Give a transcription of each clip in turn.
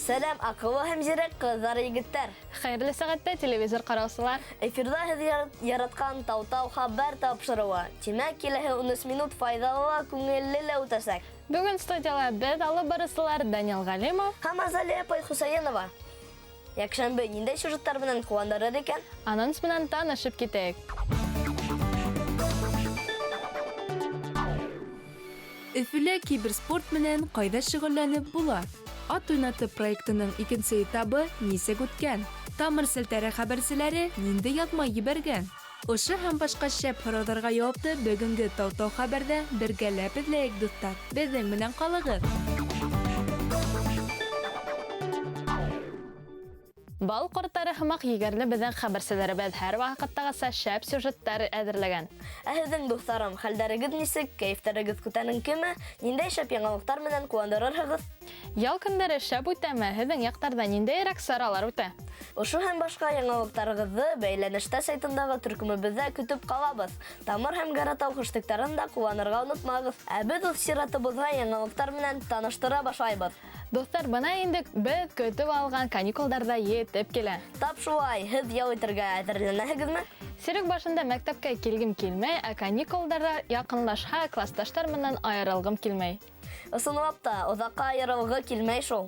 Сәләм, аҡыллы һәм зирәк ҡыҙҙар, егеттәр! Хәйерле сәғәттә, телевизор ҡараусылар! Эфирҙа һеҙ яратҡан Тау-Тау хәбәр тапшырыуы. Тимәк, киләһе 13 минут файҙалы ла, күңелле лә үтәсәк. Бөгөн студияла беҙ алып барыусылар Данил Ғәлимов һәм Азалия апай Хөсәйенова. Йәкшәмбе ниндәй сюжеттар менән ҡыуандырыр икән? Анонс менән танышып китәйек. Өфөлә киберспорт менән ҡайҙа шөғөлләнеп була? Ат уйнатып проектының икенсе этабы нисек үткән? Тамыр селтәре хәбәрселәре ниндәй яҙма ебәргән? Ошо һәм башҡа шәп һорауҙарға яуапты бөгөнгө Тау-Тау хәбәрҙә бергәләп эҙләйек, дуҫтар. Беҙҙең менән ҡалығыҙ. Бал ҡорттары һымаҡ егәрле беҙҙең хәбәрселәребеҙ һәр ваҡыттағыса шәп сюжеттар әҙерләгән. Ә һеҙҙең, дуҫтарым, хәлдәрегеҙ нисек, кәйефтәрегеҙ күтәренкеме, ниндәй шәп яңылыҡтар менән ҡыуандырырһығыҙ? Ял көндәре шәп үтәме, һеҙҙең яҡтарҙа ниндәйерәк саралар үтә? Ошо һәм башҡа яңылыҡтарығыҙҙы бәйләнештә сайтындағы төркөмөбөҙҙә көтөп ҡалабыҙ. Тамыр һәм Гаратау хэштегтарын да ҡулланырға онотмағыҙ. Ә беҙ үҙ сиратыбыҙға яңылыҡтар менән таныштыра башлайбыҙ. Дуҫтар, бына инде беҙ көтөп алған каникулдар ҙа етеп килә. Тап шулай, һеҙ ял итергә әҙерләнәһегеҙме? Сирек башында мәктәпкә килгем килмәй, ә каникулдар ҙа яҡынлашһа, класташтар менән айырылғым килмәй. Ысынлап та, оҙаҡҡа айырылғы килмәй шул.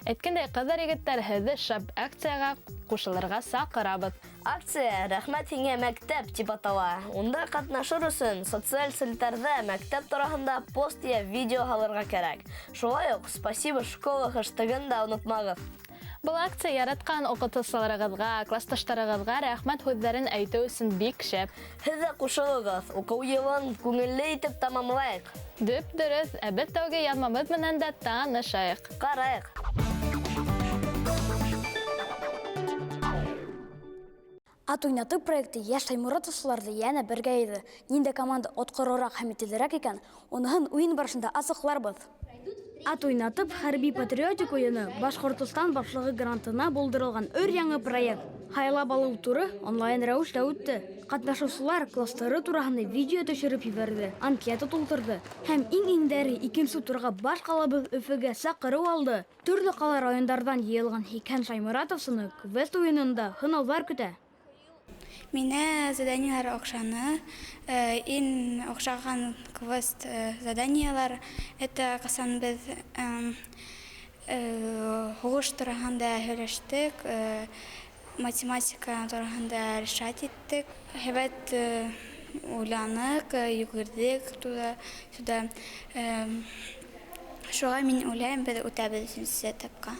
Әйткәндәй, ҡыҙҙар, егеттәр, һеҙҙе шәп акцияға ҡушылырға саҡырабыҙ. Акция «Рәхмәт һиңә, мәктәп» тип атала. Унда ҡатнашыр өсөн социаль селтәрҙә мәктәп тураһында пост йә видео һалырға кәрәк. Шулай уҡ «Спасибо, школа» хэштегын да онотмағыҙ. Был акция яратҡан уҡытыусыларығыҙға, класташтарығыҙға рәхмәт һүҙҙәрен әйтеү өсөн бик шәп. Һеҙ ҙә ҡушылығыҙ, уҡыу йылын күңелле итеп тамамлайыҡ. Дөп дөрөҫ, ә беҙ тәүге яҙмабыҙ менән дә танышайыҡ. Ҡарайыҡ. Ат уйнатыу проекты йәш шайморатовсыларҙы йәнә бергә йыйҙы. Ниндәй команда отҡорораҡ һәм етеҙерәк икән, уныһын уйын барышында асыҡларбыҙ. Ат уйнатып хәрби-патриотик уйыны Башҡортостан Башлығы грантына булдырылған өр-яңы проект. Һайлап алыу туры онлайн рәүештә үтте. Ҡатнашыусылар кластары тураһында видео төшөрөп ебәрҙе, анкета тултырҙы һәм иң-иңдәре икенсе турға баш ҡалабыҙ Өфөгә саҡырыу алды. Төрлө ҡала райондарҙан йыйылған 80 шайморатовсыны квест уйынында һынауҙар көтә. Миңә заданиелар оҡшаны. Иң оҡшаған квест заданиелар это ҡасан беҙ һуғыш тураһында һөйләштек, математика тураһында решать иттек. Һәйбәт уйланыҡ, йүгерҙек туда-сюда. Шуға мин уйлайым, беҙ үтәбеҙ өсөнсө этапҡа.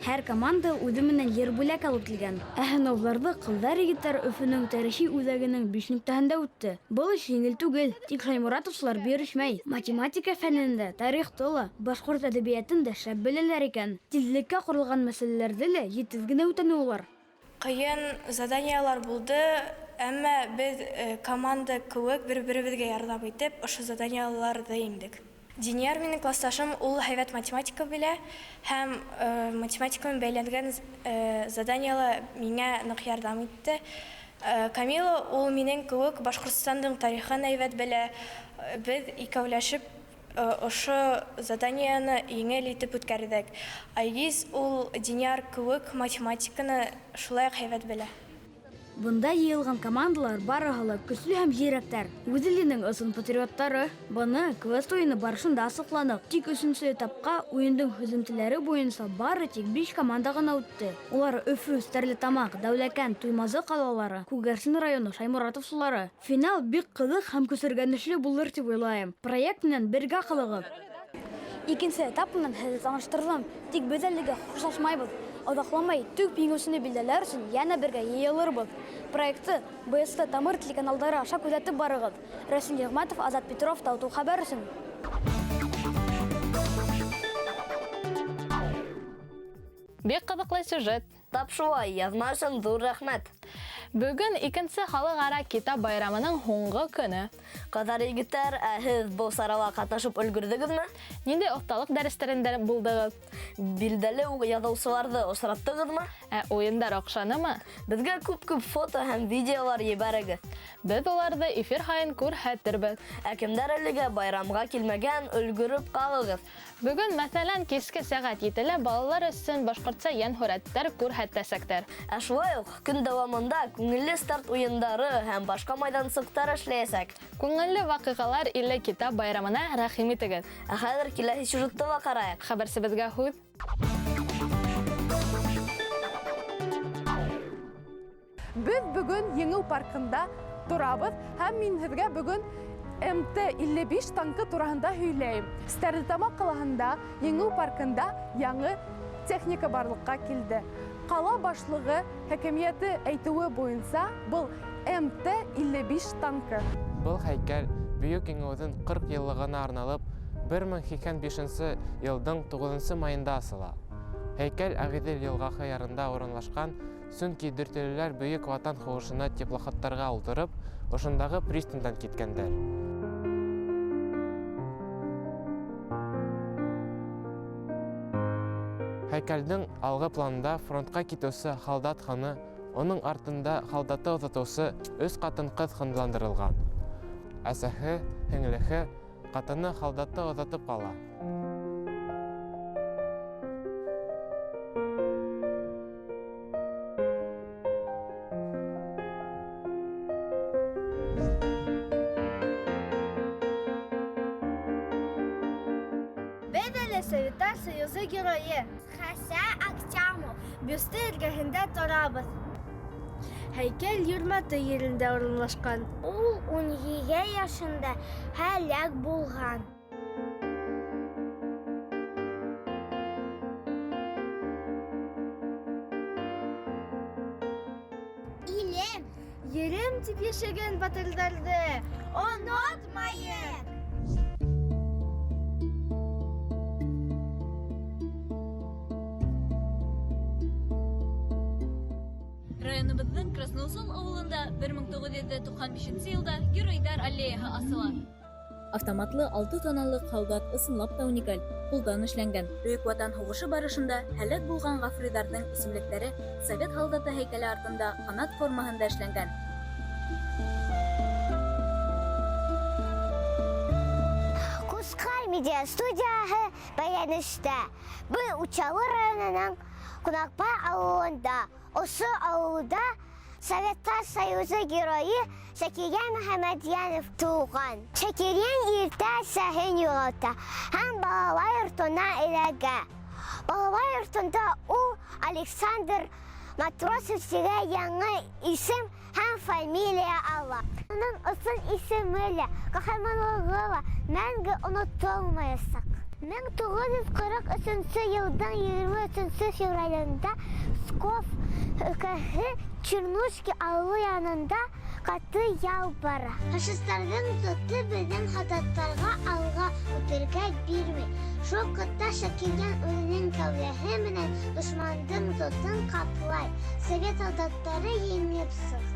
Һәр команда үҙе менән ер бүләк алып килгән. Ә һынауҙарҙы ҡыҙҙар, егеттәр Өфөнөң тарихи үҙәгенең 5 нөктәһендә үтте. Был эш еңел түгел, тик шайморатовсылар бирешмәй. Математика фәнен дә, тарихты ла, башҡорт әҙәбиәтен дә шәп беләләр икән. Тиҙлеккә ҡоролған мәсьәләләрҙе лә етеҙ генә үтәне улар. Ҡыйын заданиелар булды, әммә беҙ команда кеүек бер-беребеҙгә ярҙам итеп, ошо заданиеларҙы еңдек. Динияр минең класташым, ул һәйбәт математика белә һәм математика менән бәйләнгән заданиела миңә ныҡ ярҙам итте. Камила, ул минең кеүек Башҡортостандың тарихын һәйбәт белә. Беҙ икәүләшеп ошо заданияны еңел итеп үткәрҙек. Айгиз, ул Динияр кеүек математиканы шулай уҡ һәйбәт белә. Бында йыйылған командалар барыһы ла көслө һәм зирәктәр. Үҙ иленең ысын патриоттары. Быны квест уйыны барышында асыҡланыҡ. Тик өсөнсө этапҡа уйындың һөҙөмтәләре буйынса бары тик 5 команда ғына үтте. Улар Өфө, Стәрлетамаҡ, Дәүләкән, Туймазы ҡалалары, Күгәрсен районы шайморатовсылары. Финал бик ҡыҙыҡ һәм көсөргәнешле булыр тип уйлайым. Проект менән бергә ҡалығыҙ. Икенсе этап менән һеҙҙе таныштырҙым. Тик беҙ әлегә хушлашмайбыҙ. Оҙаҡламай төп еңеүсене билдәләр өсөн йәнә бергә йыйылырбыҙ. Проектты БСТ Тамыр телеканалдары аша күҙәтеп барығыҙ. Рәсүл Ниғмәтов, Азат Петров, Тау-Тау хәбәр өсөн. Бик ҡыҙыҡлы сюжет. Тап шулай, яҙма өсөн ҙур рәхмәт. Бөгөн икенсе халыҡ-ара китап байрамының һуңғы көнө. Ҡыҙҙар, егеттәр, ә һеҙ был сарала ҡатнашып өлгөрҙөгөҙмө? Ниндәй оҫталыҡ дәрестәрендә булдығыҙ? Билдәле яҙыусыларҙы осраттығыҙмы? Ә уйындар оҡшанымы? Беҙгә күп-күп фото һәм видеолар ебәрегеҙ. Беҙ уларҙы эфир һайын күрһәтербеҙ. Ә кемдәр әлегә байрамға килмәгән, өлгөрөп ҡалығыҙ. Бөгөн, мәҫәлән, киске сәғәт 7-лә балалар өсөн башҡортса йәнһүрәттәр күрһәтәсәктәр. Ә шулай уҡ көн дауамында күңелле старт уйындары һәм башҡа майҙансыҡтар эшләйәсәк. Күңелле ваҡиғалар илә китап байрамына рәхим итегеҙ. Ә хәҙер киләһе сюжетты ла ҡарайыҡ. Хәбәрсебеҙгә һүҙ. Беҙ бөгөн Еңеү паркында торабыҙ һәм мин һеҙгә бөгөн МТ-55 танкы тураһында һөйләйем. Стәрлетамаҡ ҡалаһында Еңеү паркында яңы техника барлыҡҡа килде. Ҡала башлығы хакимиәте әйтеүе буйынса был МТ-55 танкы. Был һәйкәл Бөйөк Еңеүҙең 40 йыллығына арналып 1085 йылдың 9 майында асыла. Һәйкәл Ағиҙел йылғаһы ярында урынлашҡан, сөнки дүртөйлөләр Бөйөк Ватан һуғышына теплоходтарға ултырып, ошондағы пристандан киткәндәр. Һәйкәлдең алғы планында фронтҡа китеүсе һалдат һыны, уның артында һалдатты оҙатыусы өс ҡатын-ҡыҙ һынландырылған. Әсәһе, һеңлеһе, ҡатыны һалдатты оҙатып ҡала. Беҙ әле Советтар Союзы геройы Хәсән Аҡтямов бюсты эргәһендә торабыҙ. Һәйкәл Юрматы ерендә урынлашҡан. Ул 17 йәшендә һәләк булған. Илем, ерем тип йәшәгән батырҙарҙы онотмайыҡ. Районыбыҙҙың Красноусол ауылында 1995 йылда Геройҙар аллеяһы асыла. Автоматлы 6 тоналлыҡ һалдат ысынлап та уникаль, ҡулдан эшләнгән. Бөйөк Ватан һуғышы барышында һәләк булған ғафуриҙарҙың исемлектәре Совет һалдаты һәйкәле артында ҡанат формаһында эшләнгән. Ҡусҡар медиа студияһы бәйләнештә. Был Учалы районының Ҡунаҡбай ауылында. Ошо ауылда Советтар Союзы геройы Шакирйән Мөхәммәтйәнов тыуған. Шакирйән иртә әсәһен юғалта һәм балалар йортона эләгә. Балалар йортонда ул Александр Матросов тигән яңы исем һәм фамилия ала. Уның ысын исеме лә, ҡаһарманлығы ла мәңге онотолмаясаҡ. 1943 йылдың 23 февралендә Псков өлкәһе Чернушки ауылы янында ҡаты яу бара. Фашистарҙың дзоты беҙҙең һалдаттарға алға үтергә бирмәй. Шул ваҡытта Шакирйән үҙенең кәүҙәһе менән дошмандың дзотын ҡаплай. Совет һалдаттары еңеп сыға.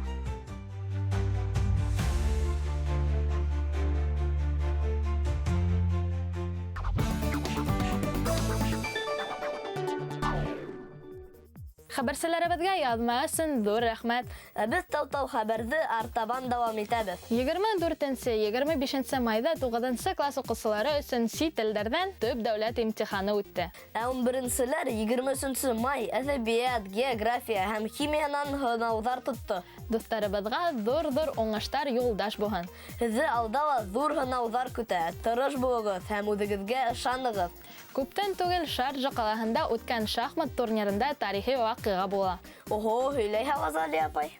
Хәбәрселәребеҙгә яҙма өсөн ҙур рәхмәт. Ә беҙ тау-тау хәбәрҙе артабан дауам итәбеҙ. 24-25 майҙа 9 класс уҡыусылары өсөн сит телдәрҙән төп дәүләт имтиханы үтте. Ә 11-селәр 23 май әҙәбиәт, география һәм химиянан һынауҙар тотто. Дуҫтарыбыҙға ҙур-ҙур уңыштар юлдаш булһын. Һеҙҙе алда ла ҙур һынауҙар көтә. Тырыш булығыҙ һәм үҙегеҙгә ышанығыҙ. Күптән түгел Шаржа ҡалаһында үткән шахмат турнирында тарихи ваҡиға була. Ого, һөйләй Азалия апай.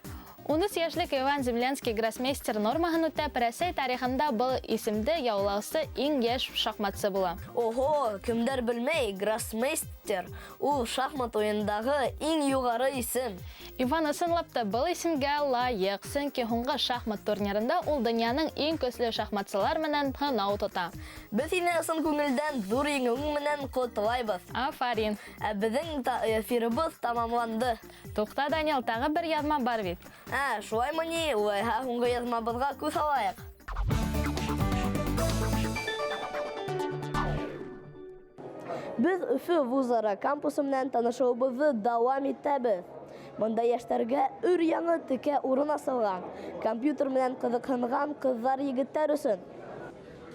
13 йәшлек Иван Землянский гроссмейстер нормаһын үтәп, Рәсәй тарихында был исемде яулаусы иң йәш шахматсы була. Ого, кемдәр белмәй, гроссмейстер ул шахмат уйындағы иң юғары исем. Иван ысынлап та был исемгә лайыҡ, сөнки һуңғы шахмат турнирында ул донъяның иң көслө шахматсылар менән һынау тота. Беҙ һине ысын күңелдән ҙур еңеүең менән ҡотлайбыҙ. Афарин. Ә беҙҙең эфирыбыҙ тамамланды. Туҡта, Данил, тағы бер яҙма бар бит. Ә, шулаймы ни, улайһа һуңғы яҙмабыҙға күҙ һалайыҡ. Беҙ Өфө вузара кампусы менән танышыуыбыҙҙы дауам итәбеҙ. Бында йәштәргә өр-яңы текә урын асылған, компьютер менән ҡыҙыҡһынған ҡыҙҙар, егеттәр өсөн.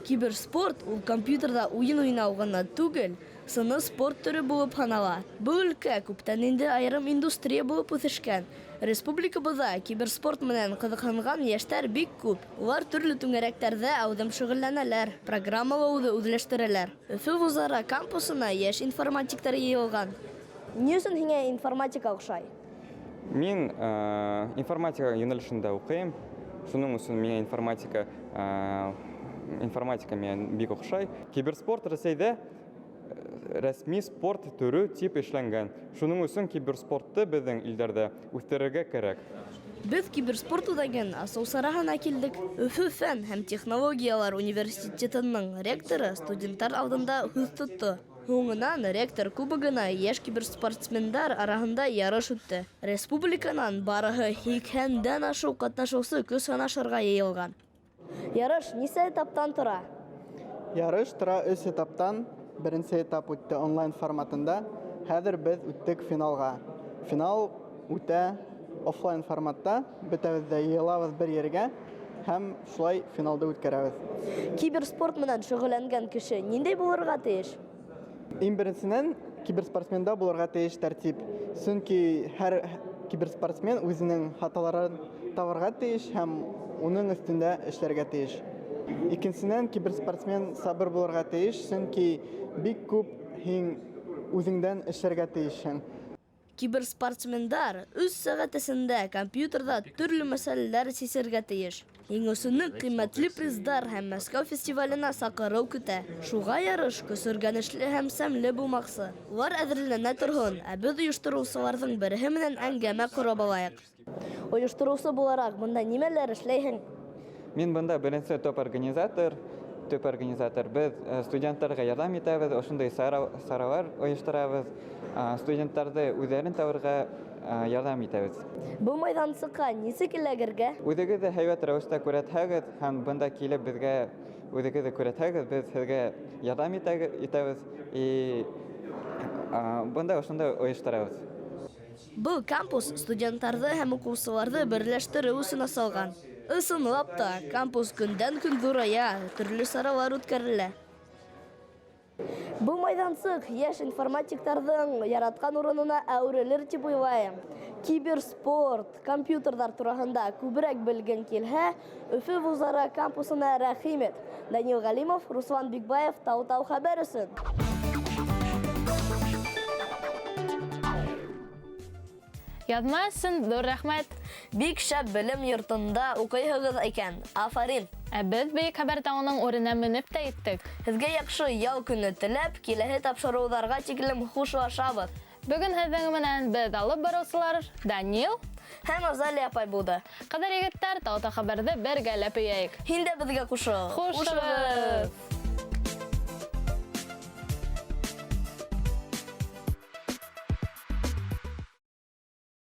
Киберспорт ул компьютерҙа уйын уйнау ғына түгел, сыны спорт төрө булып һанала. Был өлкә күптән инде айырым индустрия булып үҫешкән. Республикабыҙҙа киберспорт менән ҡыҙыҡһынған йәштәр бик күп. Улар төрлө түңәрәктәрҙә әүҙем шөғөлләнәләр, программалауҙы үҙләштерәләр. Өфө вузара кампусына йәш информатиктар йыйылған. Ни өсөн һиңә информатика оҡшай? Мин информатика йүнәлешендә уҡыйым. Шуның өсөн миңә информатика миңә бик оҡшай. Киберспорт Рәсәйҙә рәсми спорт төрө тип эшләнгән. Шуның өсөн киберспортты беҙҙең илдәрҙә үҫтерергә кәрәк. Беҙ киберспорт үҙәген асыу сараһына килдек. Өфө фән һәм технологиялар университетының ректоры студенттар алдында һүҙ тотто. Һуңынан ректор кубогына йәш киберспортсмендар араһында ярыш үтте. Республиканан барыһы 80-дән ашыу ҡатнашыусы көс һынашырға йыйылған. Ярыш нисә этаптан тора? Ярыш тора 3 этаптан. Беренсе этап үтте онлайн форматында. Хәҙер беҙ үттек финалға. Финал үтә офлайн форматта. Бөтәбеҙ ҙә йыйылабыҙ бер ергә һәм шулай финалды үткәрәбеҙ. Киберспорт менән шөғөлләнгән кеше ниндәй булырға тейеш? Иң беренсенән, киберспортсменда булырға тейеш тәртип. Сөнки һәр киберспортсмен үҙенең хаталарын табырға тейеш һәм уның өҫтөндә эшләргә тейеш. Икенсенән, киберспортсмен сабыр булырға тейеш, сөнки бик күп һин үҙеңдән эшләргә тейешһең. Киберспортсмендар 3 сәғәт эсендә компьютерҙа төрлө мәсьәләләр сисергә тейеш. Еңеүсене ҡиммәтле приздар һәм Мәскәү фестиваленә саҡырыу көтә. Шуға ярыш көсөргәнешле һәм сәмле булмаҡсы. Улар әҙерләнә торһон, ә беҙ ойоштороусыларҙың береһе менән әңгәмә ҡороп алайыҡ. Ойоштороусы булараҡ бында нимәләр эшләйһең? Мин бында беренсе топ организатор. Төп организатор. Беҙ студенттарға ярҙам итәбеҙ, ошондай саралар ойошторабыҙ, студенттарҙы үҙҙәрен табырға ярҙам итәбеҙ. Был майҙансыҡҡа нисек эләгергә? Үҙегеҙ ҙә һәйбәт рәүештә күрәтһәгеҙ һәм бында килеп беҙгә үҙегеҙ ҙә күрәтһәгеҙ, беҙ һеҙгә ярҙам итәбеҙ и бында ошондай ойошторабыҙ. Был кампус студенттарҙы һәм уҡыусыларҙы берләштереү өсөн асылған. Ысынлап та, кампус көндән-көн ҙурая, төрлө саралар үткәрелә. Был майҙансыҡ йәш информатиктарҙың яратҡан урынына әүерелер тип уйлайым. Киберспорт, компьютерҙар тураһында күберәк белгең килһә, Өфө вузара кампусына рәхим ит. Данил Ғәлимов, Руслан Бикбаев, Тау-Тау хәбәр өсөн. Яҙма өсөн ҙур рәхмәт. Бик шәп белем йортонда уҡыйһығыҙ икән. Афарин. Ә беҙ Бөйөк Хәбәр тауының үренә менеп тә еттек. Һеҙгә яҡшы ял көнө теләп, киләһе тапшырыуҙарға тиклем хушлашабыҙ. Бөгөн һеҙҙең менән беҙ алып барыусылар Данил һәм Азалия апай булды. Ҡыҙҙар, егеттәр, Тау-Тау хәбәрҙе бергәләп өйәйек. Һин дә беҙгә ҡушыл. Хушығыҙ.